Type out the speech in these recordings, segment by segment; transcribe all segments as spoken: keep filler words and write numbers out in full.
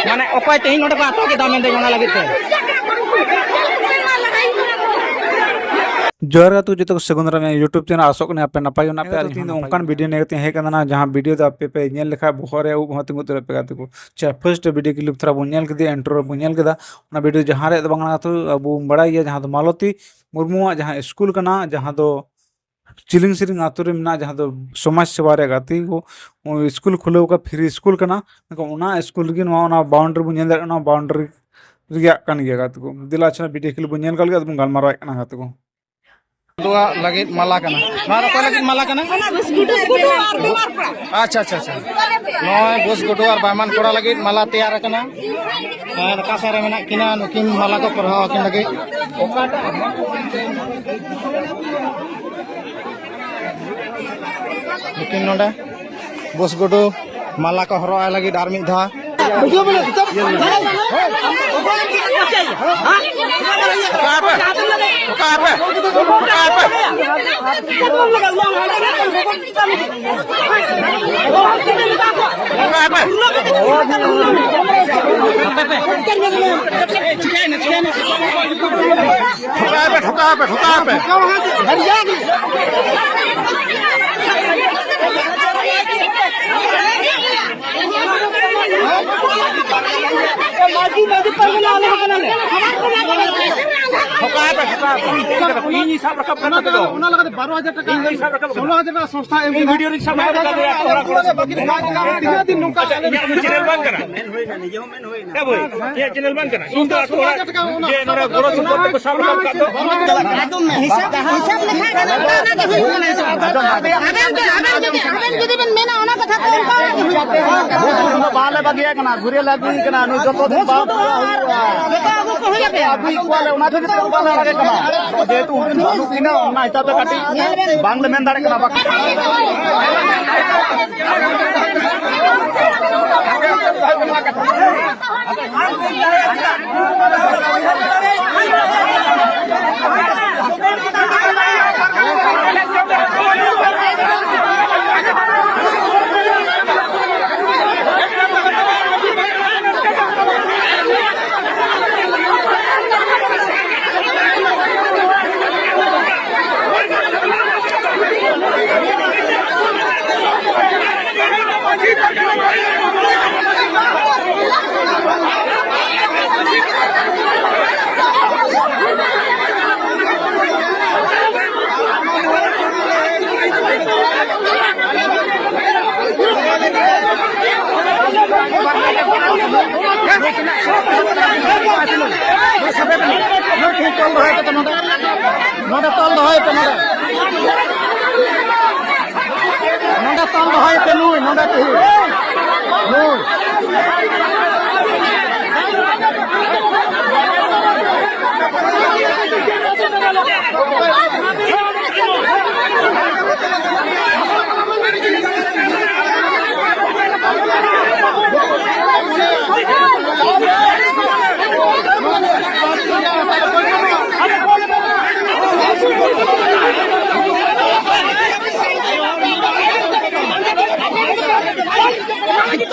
ᱢᱟᱱᱮ ᱚᱠᱚᱭ ᱛᱮᱦᱮᱧ ᱱᱚᱰᱮ ᱠᱚ ᱟᱴᱚᱠ ᱮᱫᱟ ᱢᱮᱱᱛᱮ ᱚᱱᱟ ᱞᱟᱹᱜᱤᱫ ᱛᱮ᱾ ᱡᱚᱦᱟᱨ ᱜᱟᱛᱮ ᱠᱚ, ᱡᱚᱛᱚ ᱠᱚ ᱥᱟᱹᱜᱩᱱ ᱫᱟᱨᱟᱢ ᱤᱧᱟᱹᱜ YouTube ᱪᱮᱱᱮᱞ, ᱟᱥᱚᱜ ᱠᱟᱹᱱᱟᱹᱧ ᱟᱯᱮ ᱱᱟᱯᱟᱭ ᱜᱮ ᱢᱮᱱᱟᱜ ᱯᱮᱭᱟ᱾ ᱟᱨ ᱛᱮᱦᱮᱧ ᱫᱚ ᱚᱱᱠᱟᱱ ᱵᱷᱤᱰᱤᱭᱳ ᱱᱤᱭᱮ ᱠᱟᱛᱮ ᱦᱮᱡ ᱟᱠᱟᱱᱟ, ᱡᱟᱦᱟᱸ ᱵᱷᱤᱰᱤᱭᱳ ᱫᱚ ᱟᱯᱮ ᱯᱮ ᱧᱮᱞ ᱞᱮᱠᱷᱟᱡ ᱵᱚᱦᱚᱜ ᱨᱮ ᱩᱵ ᱦᱚᱸ ᱛᱤᱸᱜᱩ ᱩᱛᱟᱹᱨᱚᱜ ᱯᱮ ᱜᱟᱛᱮ ᱠᱚ᱾ ᱟᱪᱪᱷᱟ, ᱯᱷᱟᱨᱥᱴ ᱵᱷᱤᱰᱤᱭᱳ ᱠᱞᱤᱯ ᱛᱷᱚᱲᱟ ᱵᱚᱱ ᱧᱮᱞ ᱠᱮᱫᱮᱭᱟ, ᱤᱱᱴᱨᱳ ᱵᱚᱱ ᱧᱮᱞ ᱠᱮᱫᱟ᱾ ᱚᱱᱟ ᱵᱷᱤᱰᱤᱭᱳ ᱡᱟᱦᱟᱸ ᱨᱮᱭᱟᱜ ᱫᱚ ᱵᱟᱝ ᱠᱟᱱᱟ, ᱛᱚ ᱟᱵᱚ ᱵᱚᱱ ᱵᱟᱲᱟᱭ ᱜᱮᱭᱟ, ᱡᱟᱦᱟᱸ ᱫᱚ ᱢᱟᱞᱚᱛᱤ ᱢᱩᱨᱢᱩᱣᱟᱜ ᱡᱟᱦᱟᱸ ᱥᱠᱩᱞ ᱠᱟᱱᱟ, ᱡᱟᱦᱟᱸ ᱫᱚ ᱪᱤᱞᱤᱝ ᱥᱤᱨᱤᱝ ᱟᱛᱳ ᱨᱮ ᱢᱮᱱᱟᱜᱼᱟ, ᱡᱟᱦᱟᱸ ᱫᱚ ᱥᱚᱢᱟᱡᱽ ᱥᱮᱵᱟ ᱨᱮᱭᱟᱜ ᱜᱟᱛᱮ ᱠᱚ ᱥᱠᱩᱞ ᱠᱷᱩᱞᱟᱹᱣ ᱟᱠᱟᱫ, ᱯᱷᱨᱤ ᱥᱠᱩᱞ ᱠᱟᱱᱟ᱾ ᱢᱮᱱᱠᱷᱟᱱ ᱚᱱᱟ ᱥᱠᱩᱞ ᱨᱮᱜᱮ ᱱᱚᱣᱟ, ᱚᱱᱟ ᱵᱟᱣᱩᱱᱰᱟᱨᱤ ᱵᱚᱱ ᱧᱮᱞ ᱫᱟᱲᱮᱭᱟᱜ ᱠᱟᱱᱟ, ᱚᱱᱟ ᱵᱟᱣᱩᱱᱰᱟᱨᱤ ᱨᱮᱭᱟᱜ ᱠᱟᱱ ᱜᱮᱭᱟ ᱜᱟᱛᱮ ᱠᱚ᱾ ᱫᱮᱞᱟ ᱟᱪᱪᱷᱟ, ᱵᱷᱤᱰᱤᱭᱳ ᱠᱞᱤᱯ ᱵᱚᱱ ᱧᱮᱞ ᱠᱟᱜ ᱞᱮᱜᱮ, ᱟᱫᱚ ᱵᱚᱱ ᱜᱟᱞᱢᱟᱨᱟᱣᱮᱫ ᱠᱟᱱᱟ ᱜᱟᱛᱮ ᱠᱚ᱾ ᱫᱚᱣᱟ ᱞᱟᱹᱜᱤᱫ ᱢᱟᱞᱟ ᱠᱟᱱᱟ᱾ ᱱᱚᱣᱟ ᱫᱚ ᱚᱠᱚᱭ ᱞᱟᱹᱜᱤᱫ ᱢᱟᱞᱟ ᱠᱟᱱᱟ? ᱚᱱᱟ ᱵᱤᱥᱠᱩᱴ, ᱵᱤᱥᱠᱩᱴ ᱟᱨ ᱵᱮᱢᱟᱨ ᱠᱚᱲᱟ᱾ ᱟᱪᱪᱷᱟ, ᱟᱪᱪᱷᱟ, ᱟᱪᱪᱷᱟ᱾ ᱱᱚᱜᱼᱚᱭ ᱵᱩᱥ ᱜᱩᱰᱩ ᱟᱨ ᱵᱟᱭᱢᱟᱱ ᱠᱚᱲᱟ ᱞᱟᱹᱜᱤᱫ ᱢᱟᱞᱟ ᱛᱮᱭᱟᱨ ᱟᱠᱟᱱᱟ᱾ ᱟᱨ ᱚᱠᱟ ᱥᱮᱫ ᱨᱮ ᱢᱮᱱᱟᱜ ᱠᱤᱱᱟ ᱱᱩᱠᱤᱱ ᱢᱟᱞᱟ ᱠᱚ ᱯᱚᱨᱦᱟᱣ ᱟᱹᱠᱤᱱ ᱞᱟᱹᱜᱤᱫ? ᱱᱩᱠᱤᱱ ᱱᱚᱰᱮ ᱵᱩᱥ ᱜᱩᱰᱩ ᱢᱟᱞᱟ ᱠᱚ ᱦᱚᱨᱚᱜ ᱟᱭ ᱞᱟᱹᱜᱤᱫ ᱟᱨ ᱢᱤᱫ ᱫᱷᱟᱣ᱾ ᱴᱷᱚᱠᱟᱣ ᱯᱮ, ᱴᱷᱚᱠᱟᱣ ᱯᱮ, ᱴᱷᱚᱠᱟᱣ ᱯᱮ᱾ ᱴᱷᱚᱠᱟᱣ ᱯᱮ, ᱴᱷᱚᱠᱟᱣ ᱯᱮ᱾ ᱤᱧ ᱥᱟᱵ ᱨᱟᱠᱟᱵ ᱠᱟᱱ ᱛᱟᱯᱮ ᱫᱚ᱾ ᱚᱱᱟ ᱞᱟᱜᱟᱛ ᱵᱟᱨᱚ ᱦᱟᱡᱟᱨ ᱴᱟᱠᱟ, ᱤᱧ ᱥᱟᱵ ᱨᱟᱠᱟᱵ ᱠᱟᱱᱟ᱾ ᱥᱳᱞᱳ ᱦᱟᱡᱟᱨ ᱴᱟᱠᱟ ᱥᱚᱝᱥᱛᱷᱟ ᱮᱢ ᱤᱧ ᱠᱮᱫᱟ᱾ ᱵᱷᱤᱰᱤᱭᱳ ᱨᱤᱧ ᱥᱟᱵ ᱨᱟᱠᱟᱵ ᱠᱟᱱ ᱛᱟᱯᱮ ᱫᱚ᱾ ᱛᱤᱱᱟᱹᱜ ᱫᱤᱱ ᱱᱚᱝᱠᱟ ᱟᱪᱪᱷᱟ, ᱤᱧᱟᱜ ᱫᱚ ᱪᱮᱱᱮᱞ ᱵᱟᱝ ᱠᱟᱱᱟ᱾ ᱦᱮᱸ ᱵᱷᱟᱹᱭ, ᱤᱧᱟᱜ ᱪᱮᱱᱮᱞ ᱵᱟᱝ ᱠᱟᱱᱟ᱾ ᱤᱧ ᱫᱚ ᱟᱹᱛᱩ ᱦᱚᱲᱟᱜ ᱡᱮ ᱱᱚᱰᱮ ᱜᱚᱲᱚ ᱥᱚᱯᱚᱦᱚᱫ ᱛᱮᱠᱚ ᱥᱟᱵ ᱨᱟᱠᱟᱵ ᱠᱟᱜ ᱫᱚ᱾ ᱦᱤᱥᱟᱹᱵ, ᱦᱤᱥᱟᱹᱵ ᱞᱮᱠᱷᱟᱱ ᱜᱮ ᱚᱱᱠᱟ ᱚᱱᱟ ᱫᱚ ᱦᱩᱭᱩᱜ ᱠᱟᱱᱟ᱾ ᱟᱵᱮᱱ, ᱟᱵᱮᱱ ᱡᱩᱫᱤ, ᱟᱵᱮᱱ ᱡᱩᱫᱤ ᱵᱮᱱ ᱢᱮᱱᱟ ᱚᱱᱟ ᱠᱟᱛᱷᱟ ᱛᱚ ᱚᱱᱠᱟ ᱚᱱᱟ ᱫᱚ ᱦᱩᱭᱩᱜ ᱠᱟᱱᱟ᱾ ᱵᱟᱞᱮ ᱵᱟᱹᱜᱤᱭᱟᱜ ᱠᱟᱱᱟ, ᱜᱷᱩᱨᱮ ᱞᱮ ᱟᱹᱜᱩᱭ ᱠᱟᱱᱟ, ᱱᱩᱭ ᱡᱚᱛᱚ ᱫᱤᱱ ᱵᱟᱝ ᱯᱩᱨᱟᱹᱣ ᱦᱩᱭᱩᱜᱼᱟ᱾ ᱡᱚᱛᱚ ᱟᱹᱜᱩ ᱠᱚ ᱦᱩᱭᱩᱜ ᱜᱮᱭᱟ᱾ ᱟᱹᱜᱩᱭᱮᱫ ᱠᱚᱣᱟᱞᱮ, ᱚᱱᱟ ᱠᱷᱟᱹᱛᱤᱨ ᱛᱮ ᱚᱱᱠᱟ ᱞᱮ ᱨᱟᱜᱮᱫ ᱠᱟᱱᱟ᱾ ᱡᱮᱦᱮᱛᱩ ᱩᱱᱠᱤᱱ ᱵᱟᱹᱱᱩᱜ ᱠᱤᱱᱟ, ᱚᱱᱟ ᱦᱤᱥᱟᱹᱵ ᱛᱮ ᱠᱟᱹᱴᱤᱡ ᱵᱟᱝᱞᱮ ᱢᱮᱱ ᱫᱟᱲᱮᱭᱟᱜ ᱠᱟᱱᱟ, ᱵᱟᱠᱷᱟᱱ ᱱᱚᱰᱮ ᱛᱚᱞ ᱫᱚᱦᱚᱭ ᱯᱮ, ᱱᱚᱰᱮ᱾ ᱱᱚᱰᱮ ᱛᱚᱞ ᱫᱚᱦᱚᱭ ᱯᱮ, ᱱᱩᱭ, ᱱᱚᱰᱮ ᱛᱤᱸᱜᱩ᱾ ᱱᱩᱭ᱾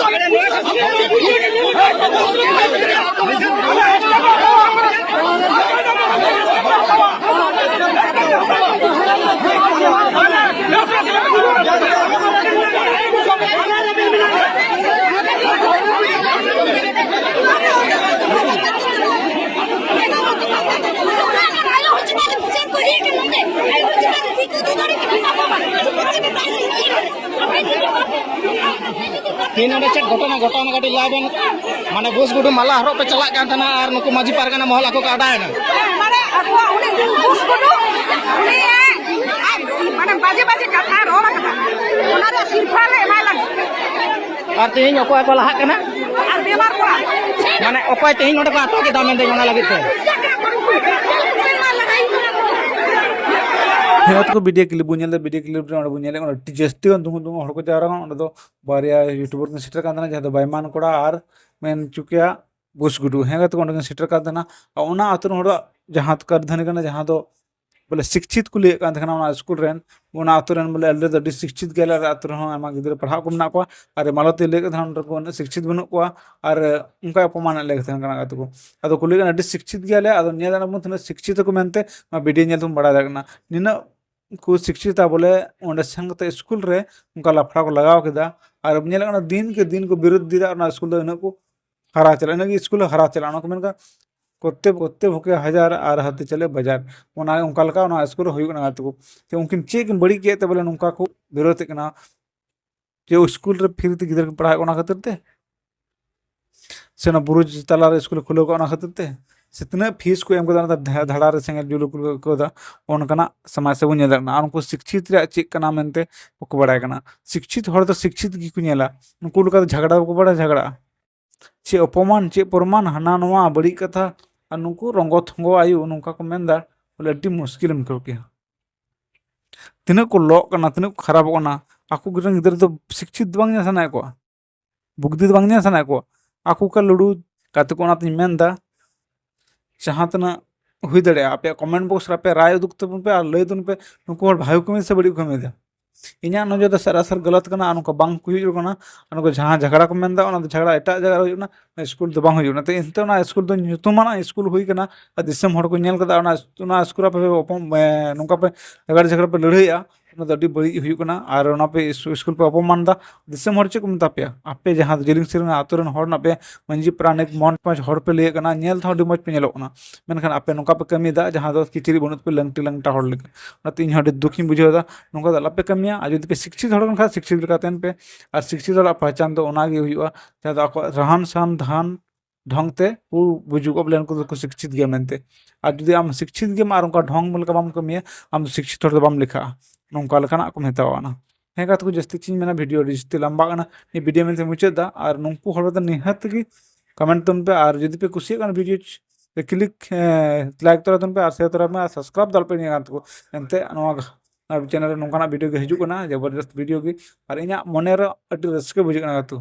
ᱛᱮᱦᱮᱧ ᱱᱚᱰᱮ ᱪᱮᱫ ᱜᱷᱚᱴᱚᱱᱟ ᱜᱷᱚᱴᱟᱣᱱᱟ ᱠᱟᱹᱴᱤᱡ ᱞᱟᱹᱭ ᱵᱮᱱ? ᱢᱟᱱᱮ ᱵᱩᱥ ᱜᱩᱰᱩ ᱢᱟᱞᱟ ᱦᱚᱨᱚᱜ ᱯᱮ ᱪᱟᱞᱟᱜ ᱠᱟᱱ ᱛᱟᱦᱮᱱᱟ ᱟᱨ ᱱᱩᱠᱩ ᱢᱟᱹᱡᱷᱤ ᱯᱟᱨᱜᱟᱱᱟ ᱢᱚᱦᱚᱞ ᱟᱠᱚ ᱠᱚ ᱟᱰᱟᱭᱮᱱᱟ᱾ ᱢᱟᱱᱮ ᱟᱠᱚᱣᱟᱜ ᱩᱱᱤ ᱵᱩᱥ ᱜᱩᱰᱩ ᱩᱱᱤ ᱟᱡ ᱢᱟᱱᱮ ᱵᱟᱡᱮ ᱵᱟᱡᱮ ᱠᱟᱛᱷᱟ ᱨᱚᱲ ᱠᱟᱫᱟ, ᱚᱱᱟ ᱨᱮᱭᱟᱜ ᱥᱤᱨᱯᱷᱟᱹ ᱞᱮ ᱮᱢᱟᱭ ᱞᱟᱹᱜᱤᱫ᱾ ᱟᱨ ᱛᱮᱦᱮᱧ ᱚᱠᱚᱭ ᱠᱚ ᱞᱟᱦᱟᱜ ᱠᱟᱱᱟ? ᱟᱨ ᱵᱮᱢᱟᱨ ᱠᱚᱲᱟ᱾ ᱢᱟᱱᱮ ᱚᱠᱚᱭ ᱛᱮᱦᱮᱧ ᱱᱚᱰᱮ ᱠᱚ ᱟᱴᱚᱠ ᱮᱫᱟ ᱢᱮᱱᱫᱟᱹᱧ ᱚᱱᱟ ᱞᱟᱹᱜᱤᱫ ᱛᱮ? ᱦᱮᱸ, ᱛᱟᱠᱚ ᱵᱷᱤᱰᱤᱭᱳ ᱠᱞᱤᱯ ᱵᱚᱱ ᱧᱮᱞ ᱮᱫᱟ, ᱵᱷᱤᱰᱤᱭᱳ ᱠᱞᱤᱯ ᱨᱮ ᱚᱸᱰᱮ ᱵᱚᱱ ᱧᱮᱞᱮᱫ ᱠᱟᱱᱟ ᱟᱹᱰᱤ ᱡᱟᱹᱥᱛᱤ ᱜᱟᱱ ᱫᱩᱦᱩ ᱫᱩᱦᱩ ᱦᱚᱲ ᱠᱚ ᱡᱟᱣᱨᱟ ᱠᱟᱱᱟ᱾ ᱚᱸᱰᱮ ᱫᱚ ᱵᱟᱨᱭᱟ ᱭᱩᱴᱩᱵᱟᱨ ᱠᱤᱱ ᱥᱮᱴᱮᱨ ᱠᱟᱱ ᱛᱟᱦᱮᱱᱟ, ᱡᱟᱦᱟᱸ ᱫᱚ ᱵᱟᱭᱢᱟᱱ ᱠᱚᱲᱟ ᱟᱨ ᱢᱮᱱ ᱦᱚᱪᱚ ᱠᱮᱭᱟ ᱵᱩᱥ ᱜᱩᱰᱩ᱾ ᱦᱮᱸ, ᱜᱟᱛᱮ ᱠᱚ ᱚᱸᱰᱮ ᱠᱤᱱ ᱥᱮᱴᱮᱨ ᱠᱟᱱ ᱛᱟᱦᱮᱱᱟ᱾ ᱟᱨ ᱚᱱᱟ ᱟᱹᱛᱩ ᱨᱮᱱ ᱦᱚᱲᱟᱜ ᱡᱟᱦᱟᱸ ᱠᱟᱹᱨᱫᱷᱟᱹᱱᱤ ᱠᱟᱱᱟ, ᱡᱟᱦᱟᱸ ᱫᱚ ᱵᱚᱞᱮ ᱥᱤᱠᱪᱷᱤᱛ ᱠᱚ ᱞᱟᱹᱭᱮᱫ ᱠᱟᱱ ᱛᱟᱦᱮᱱᱟ ᱚᱱᱟ ᱥᱠᱩᱞ ᱨᱮᱱ, ᱚᱱᱟ ᱟᱹᱛᱩ ᱨᱮᱱ ᱵᱚᱞᱮ ᱟᱞᱮ ᱫᱚ ᱟᱹᱰᱤ ᱥᱤᱠᱪᱷᱤᱛ ᱜᱮᱭᱟᱞᱮ, ᱟᱞᱮ ᱟᱹᱛᱩ ᱨᱮᱦᱚᱸ ᱟᱭᱢᱟ ᱜᱤᱫᱽᱨᱟᱹ ᱯᱟᱲᱦᱟᱜ ᱠᱚ ᱢᱮᱱᱟᱜ ᱠᱚᱣᱟ᱾ ᱟᱨ ᱢᱟᱞᱚᱛᱤ ᱞᱟᱹᱭᱮᱫ ᱠᱟᱱ ᱛᱟᱦᱮᱱᱟ ᱚᱸᱰᱮ ᱠᱚ ᱩᱱᱟᱹᱜ ᱥᱤᱠᱪᱷᱤᱛ ᱵᱟᱹᱱᱩᱜ ᱠᱚᱣᱟ, ᱟᱨ ᱚᱱᱠᱟ ᱚᱯᱚᱢᱟᱱᱮᱫ ᱞᱮ ᱛᱟᱦᱮᱱ ᱠᱟᱱᱟ ᱜᱟᱛᱮ ᱠᱚ᱾ ᱟᱫᱚ ᱠᱩᱞᱤ ᱠᱟᱱᱟ ᱟᱹᱰᱤ ᱥᱤᱠᱪᱷᱤᱛ ᱜᱮᱭᱟᱞᱮ, ᱟᱫᱚ ᱧᱮᱞ ᱫᱟᱲᱮᱭᱟᱜ ᱵᱚᱱ ᱛᱤᱱᱟᱹᱜ ᱥᱤᱠᱪᱷᱤᱛ ᱠᱚ ᱢᱮᱱᱛᱮ ᱱᱚᱣᱟ ᱵᱷᱤᱰᱤᱭᱳ ᱧᱮᱞ ᱛᱮᱵᱚᱱ ᱵᱟᱲᱟᱭ ᱫᱟᱲᱮᱭᱟᱜ ᱠᱟᱱᱟ᱾ ᱱᱤᱱᱟᱹᱜ ᱠᱚ ᱥᱤᱠᱪᱷᱤᱛᱟ ᱵᱚᱞᱮ ᱚᱸᱰᱮ ᱥᱮᱱ ᱠᱟᱛᱮ ᱥᱠᱩᱞ ᱨᱮ ᱚᱱᱠᱟ ᱞᱟᱯᱷᱲᱟ ᱠᱚ ᱞᱟᱜᱟᱣ ᱠᱮᱫᱟ᱾ ᱟᱨ ᱧᱮᱞᱚᱜ ᱠᱟᱱᱟ ᱫᱤᱱ ᱠᱮ ᱫᱤᱱ ᱠᱚ ᱵᱤᱨᱳᱫ ᱤᱫᱤᱭᱮᱫᱟ, ᱚᱱᱟ ᱥᱠᱩᱞ ᱫᱚ ᱤᱱᱟᱹᱜ ᱠᱚ ᱦᱟᱨᱟ ᱪᱟᱞᱟᱜᱼᱟ, ᱤᱱᱟᱹᱜ ᱜᱮ ᱥᱠᱩᱞ ᱦᱚᱸ ᱦᱟᱨᱟ ᱪᱟᱞᱟᱜᱼᱟ᱾ ᱚᱱᱟ ᱠᱚ ᱢᱮᱱ ᱠᱟᱜ ᱠᱚᱛᱮ ᱠᱚᱛᱮ ᱵᱷᱩᱠᱮ ᱦᱟᱡᱟᱨ ᱟᱨ ᱦᱟᱹᱛᱤ ᱪᱟᱞᱮ ᱵᱟᱡᱟᱨ, ᱚᱱᱟ ᱚᱱᱠᱟ ᱞᱮᱠᱟ ᱚᱱᱟ ᱥᱠᱩᱞ ᱨᱮ ᱦᱩᱭᱩᱜ ᱠᱟᱱᱟ ᱜᱟᱛᱮ ᱠᱚ᱾ ᱛᱚ ᱩᱱᱠᱤᱱ ᱪᱮᱫ ᱠᱤᱱ ᱵᱟᱹᱲᱤᱡ ᱠᱮᱫ ᱛᱮ ᱵᱚᱞᱮ ᱱᱚᱝᱠᱟ ᱠᱚ ᱵᱤᱨᱳᱫᱮᱫ ᱠᱟᱱᱟ? ᱡᱮ ᱥᱠᱩᱞ ᱨᱮ ᱯᱷᱨᱤ ᱛᱮ ᱜᱤᱫᱽᱨᱟᱹ ᱠᱤᱱ ᱯᱟᱲᱦᱟᱣᱮᱫ ᱠᱚ ᱚᱱᱟ ᱠᱷᱟᱹᱛᱤᱨ ᱛᱮ? ᱥᱮ ᱚᱱᱟ ᱵᱩᱨᱩ ᱛᱟᱞᱟᱨᱮ ᱥᱠᱩᱞ ᱠᱷᱩᱞᱟᱹᱣ ᱠᱟᱜᱼᱟ, ᱚᱱᱟ ᱠᱷᱟᱹᱛᱤᱨ ᱛᱮ ᱥᱮ ᱛᱤᱱᱟᱹᱜ ᱯᱷᱤᱥ ᱠᱚ ᱮᱢ ᱠᱟᱫᱟ, ᱚᱱᱟ ᱫᱷᱟ- ᱫᱷᱟᱲᱟ ᱨᱮ ᱥᱮᱸᱜᱮᱞ ᱡᱩᱞ ᱠᱚ ᱠᱟᱫᱟ, ᱚᱱᱠᱟᱱᱟᱜ ᱥᱚᱢᱚᱥᱥᱟ ᱵᱚᱱ ᱧᱮᱞ ᱫᱟᱲᱮᱭᱟᱜ ᱠᱟᱱᱟ᱾ ᱟᱨ ᱩᱱᱠᱩ ᱥᱤᱠᱪᱷᱤᱛ ᱨᱮᱭᱟᱜ ᱪᱮᱫ ᱠᱟᱱᱟ ᱢᱮᱱᱛᱮ ᱵᱟᱠᱚ ᱵᱟᱲᱟᱭ ᱠᱟᱱᱟ᱾ ᱥᱤᱠᱪᱷᱤᱛ ᱦᱚᱲ ᱫᱚ ᱥᱤᱠᱪᱷᱤᱛ ᱜᱮᱠᱚ ᱧᱮᱞᱟ, ᱩᱱᱠᱩ ᱞᱮᱠᱟ ᱫᱚ ᱡᱷᱟᱜᱽᱲᱟ ᱵᱟᱠᱚ ᱵᱟᱲᱟᱭᱟ, ᱡᱷᱟᱜᱽᱲᱟ ᱪᱮᱫ ᱚᱯᱚᱢᱟᱱ, ᱪᱮᱫ ᱯᱨᱚᱢᱟᱱ, ᱦᱟᱱᱟ ᱱᱚᱣᱟ ᱵᱟᱹᱲᱤᱡ ᱠᱟᱛᱷᱟ, ᱟᱨ ᱱᱩᱠᱩ ᱨᱚᱸᱜᱚ ᱛᱷᱚᱸᱜᱚ ᱟᱭᱳ ᱱᱚᱝᱠᱟ ᱠᱚ ᱢᱮᱱᱫᱟ, ᱵᱚᱞᱮ ᱟᱹᱰᱤ ᱢᱩᱥᱠᱤᱞᱮᱢ ᱟᱹᱭᱠᱟᱹᱣ ᱠᱮᱭᱟ᱾ ᱛᱤᱱᱟᱹᱜ ᱠᱚ ᱞᱚᱜ ᱠᱟᱱᱟ, ᱛᱤᱱᱟᱹᱜ ᱠᱚ ᱠᱷᱟᱨᱟᱯᱚᱜ ᱠᱟᱱᱟ, ᱟᱠᱚ ᱜᱤᱫᱽᱨᱟᱹ ᱜᱤᱫᱽᱨᱟᱹ ᱫᱚ ᱥᱤᱠᱪᱷᱤᱛ ᱫᱚ ᱵᱟᱝ ᱧᱮᱞ ᱥᱟᱱᱟᱭᱮᱫ ᱠᱚᱣᱟ, ᱵᱩᱫᱽᱫᱷᱤ ᱫᱚ ᱵᱟᱝ ᱧᱮᱞ ᱥᱟᱱᱟᱭᱮᱫ ᱠᱚᱣᱟ᱾ ᱟᱠᱚ ᱠᱚ ᱞᱩᱰᱩ ᱠᱟᱛᱮ ᱠᱚ, ᱚᱱᱟᱛᱤᱧ ᱢᱮᱱᱫᱟ, ᱡᱟᱦᱟᱸ ᱛᱤᱱᱟᱹᱜ ᱦᱩᱭ ᱫᱟᱲᱮᱭᱟᱜᱼᱟ, ᱟᱯᱮᱭᱟᱜ ᱠᱚᱢᱮᱱᱴ ᱵᱚᱠᱥ ᱨᱮ ᱟᱯᱮ ᱨᱟᱭ ᱩᱫᱩᱜ ᱛᱟᱵᱚᱱ ᱯᱮ ᱟᱨ ᱞᱟᱹᱭ ᱛᱟᱵᱚᱱ ᱯᱮ, ᱱᱩᱠᱩ ᱦᱚᱲ ᱵᱷᱟᱜᱮ ᱠᱚ ᱠᱟᱹᱢᱤᱭᱮᱫᱟ ᱥᱮ ᱵᱟᱹᱲᱤᱡ ᱠᱚ ᱠᱟᱹᱢᱤᱭᱮᱫᱟ᱾ ᱤᱧᱟᱹᱜ ᱱᱚᱡᱚᱨ ᱫᱚ ᱥᱟᱨᱟᱥᱟᱨ ᱜᱟᱞᱟᱛ ᱠᱟᱱᱟ, ᱟᱨ ᱱᱚᱝᱠᱟ ᱵᱟᱝ ᱦᱩᱭᱩᱜ ᱠᱟᱱᱟ᱾ ᱟᱨ ᱱᱩᱠᱩ ᱡᱟᱦᱟᱸ ᱡᱷᱟᱜᱽᱲᱟ ᱠᱚ ᱢᱮᱱᱫᱟ, ᱚᱱᱟ ᱫᱚ ᱡᱷᱟᱜᱽᱲᱟ ᱮᱴᱟᱜ ᱡᱟᱭᱜᱟ ᱨᱮ ᱦᱩᱭᱩᱜ ᱠᱟᱱᱟ, ᱥᱠᱩᱞ ᱫᱚ ᱵᱟᱝ ᱦᱩᱭᱩᱜ ᱠᱟᱱᱟ᱾ ᱛᱚ ᱮᱱᱛᱮ ᱚᱱᱟ ᱥᱠᱩᱞ ᱫᱚ ᱧᱩᱛᱩᱢᱟᱱᱟᱜ ᱥᱠᱩᱞ ᱦᱩᱭ ᱠᱟᱱᱟ, ᱟᱨ ᱫᱤᱥᱚᱢ ᱦᱚᱲ ᱠᱚ ᱧᱮᱞ ᱠᱟᱫᱟ, ᱚᱱᱟ ᱚᱱᱟ ᱥᱠᱩᱞ ᱨᱮ ᱟᱯᱮ ᱯᱮ ᱚᱯᱚᱢ-, ᱮ, ᱱᱚᱝᱠᱟ ᱯᱮ ᱡᱷᱟᱜᱽᱲᱟ ᱡᱷᱟᱜᱽᱲᱟ ᱯᱮ ᱞᱟᱹᱲᱦᱟᱹᱭᱮᱜᱼᱟ, ᱚᱱᱟ ᱫᱚ ᱟᱹᱰᱤ ᱵᱟᱹᱲᱤᱡ ᱦᱩᱭᱩᱜ ᱠᱟᱱᱟ᱾ ᱟᱨ ᱚᱱᱟ ᱯᱮ ᱤᱥ-, ᱥᱠᱩᱞ ᱯᱮ ᱚᱯᱚᱢᱟᱱ ᱫᱟ, ᱫᱤᱥᱚᱢ ᱦᱚᱲ ᱪᱮᱫ ᱠᱚ ᱢᱮᱛᱟ ᱯᱮᱭᱟ? ᱟᱯᱮ ᱡᱟᱦᱟᱸ ᱫᱚ ᱡᱤᱞᱤᱧ ᱥᱤᱨᱟᱹ ᱟᱛᱳ ᱨᱮᱱ ᱦᱚᱲ ᱨᱮᱱᱟᱜ ᱯᱮ ᱢᱟᱹᱡᱷᱤ ᱯᱟᱨᱟᱱᱤᱠ ᱢᱚᱸᱡᱽ ᱢᱚᱸᱡᱽ ᱦᱚᱲ ᱯᱮ ᱞᱟᱹᱭᱮᱫ ᱠᱟᱱᱟ, ᱧᱮᱞ ᱛᱮᱦᱚᱸ ᱟᱹᱰᱤ ᱢᱚᱸᱡᱽ ᱯᱮ ᱧᱮᱞᱚᱜ ᱠᱟᱱᱟ, ᱢᱮᱱᱠᱷᱟᱱ ᱟᱯᱮ ᱱᱚᱝᱠᱟ ᱯᱮ ᱠᱟᱹᱢᱤᱭᱮᱫᱟ, ᱡᱟᱦᱟᱸ ᱫᱚ ᱠᱤᱪᱨᱤᱡ ᱵᱟᱹᱱᱩᱜ ᱛᱟᱯᱮ ᱞᱟᱝᱴᱤ ᱞᱟᱝᱴᱟ ᱦᱚᱲ ᱞᱮᱠᱟ᱾ ᱚᱱᱟᱛᱮ ᱤᱧ ᱦᱚᱸ ᱟᱹᱰᱤ ᱫᱩᱠᱤᱧ ᱵᱩᱡᱷᱟᱹᱣ ᱮᱫᱟ᱾ ᱱᱚᱝᱠᱟ ᱫᱚ ᱟᱞᱚᱯᱮ ᱠᱟᱹᱢᱤᱭᱟ᱾ ᱟᱨ ᱡᱩᱫᱤ ᱯᱮ ᱥᱤᱠᱪᱷᱤᱛ ᱦᱚᱲ ᱠᱟᱱ ᱠᱷᱟᱱ, ᱥᱤᱠᱪᱷᱤᱛ ᱞᱮᱠᱟᱛᱮ ᱯᱮ, ᱟᱨ ᱥᱤᱠᱪᱷᱤᱛ ᱦᱚᱲᱟᱜ ᱯᱟᱦᱪᱟᱱ ᱫᱚ ᱚᱱᱟᱜᱮ ᱦᱩᱭᱩᱜᱼᱟ, ᱡᱟᱦᱟᱸ ᱫᱚ ᱟᱠᱚᱣᱟᱜ ᱨᱟᱦᱟᱱ ᱥᱟᱦᱟᱱ ᱫᱷᱟᱱ ᱰᱷᱚᱝ ᱛᱮ ᱠᱚ ᱵᱩᱡᱩᱜᱚᱜᱼᱟ, ᱵᱚᱞᱮ ᱩᱱᱠᱩ ᱫᱚᱠᱚ ᱥᱤᱠᱪᱷᱤᱛ ᱜᱮᱭᱟ ᱢᱮᱱᱛᱮ᱾ ᱟᱨ ᱡᱩᱫᱤ ᱟᱢ ᱥᱤᱠᱪᱷᱤᱛ ᱜᱮᱢ ᱟᱨ ᱚᱱᱠᱟ ᱰᱷᱚᱝ ᱞᱮᱠᱟ ᱵᱟᱢ ᱠᱟᱹᱢᱤᱭᱟ, ᱟᱢ ᱫᱚ ᱥᱤᱠᱪᱷᱤᱛ ᱦᱚᱲ ᱫᱚ ᱵᱟᱢ ᱞᱮᱠᱷᱟᱜᱼᱟ᱾ ᱱᱚᱝᱠᱟ ᱞᱮᱠᱟᱱᱟᱜ ᱠᱚ ᱢᱮᱛᱟᱣᱟᱜ ᱠᱟᱱᱟ᱾ ᱦᱮᱸ ᱜᱟᱛᱮ ᱠᱚ, ᱡᱟᱹᱥᱛᱤ ᱪᱮᱫ ᱤᱧ ᱢᱮᱱᱟ, ᱵᱷᱤᱰᱤᱭᱳ ᱟᱹᱰᱤ ᱡᱟᱹᱥᱛᱤ ᱞᱟᱢᱵᱟᱜ ᱠᱟᱱᱟ, ᱱᱤᱭᱟᱹ ᱵᱷᱤᱰᱤᱭᱳ ᱢᱮᱱᱛᱮ ᱢᱩᱪᱟᱹᱫ ᱫᱟ᱾ ᱟᱨ ᱱᱩᱠᱩ ᱦᱚᱲ ᱫᱚ ᱱᱤᱦᱟᱹᱛ ᱜᱮ ᱠᱚᱢᱮᱱᱴ ᱛᱟᱵᱚᱱ ᱯᱮ, ᱟᱨ ᱡᱩᱫᱤ ᱯᱮ ᱠᱩᱥᱤᱭᱟᱜ ᱠᱟᱱᱟ ᱵᱷᱤᱰᱤᱭᱳ ᱠᱞᱤᱠ, ᱞᱟᱭᱤᱠ ᱛᱚᱨᱟ ᱛᱟᱵᱚᱱ ᱯᱮ, ᱟᱨ ᱥᱮᱭᱟᱨ ᱛᱚᱨᱟ ᱯᱮ, ᱟᱨ ᱥᱟᱵᱥᱠᱨᱟᱭᱤᱵ ᱫᱚ ᱟᱞᱚᱯᱮ ᱦᱤᱲᱤᱧᱟ ᱜᱟᱛᱮ ᱠᱚ᱾ ᱮᱱᱛᱮ ᱱᱚᱣᱟ ᱪᱮᱱᱮᱞ ᱨᱮ ᱱᱚᱝᱠᱟᱱᱟᱜ ᱵᱷᱤᱰᱤᱭᱳ ᱜᱮ ᱦᱤᱡᱩᱜ ᱠᱟᱱᱟ, ᱡᱚᱵᱚᱨᱫᱚᱥᱛ ᱵᱷᱤᱰᱤᱭᱳ ᱜᱮ, ᱟᱨ ᱤᱧᱟᱹᱜ ᱢᱚᱱᱮ ᱨᱮ ᱟᱹᱰᱤ ᱨᱟᱹᱥᱠᱟᱹ ᱵᱩᱡᱷᱟᱹᱜ ᱠᱟᱱᱟ ᱜᱟᱛᱮ᱾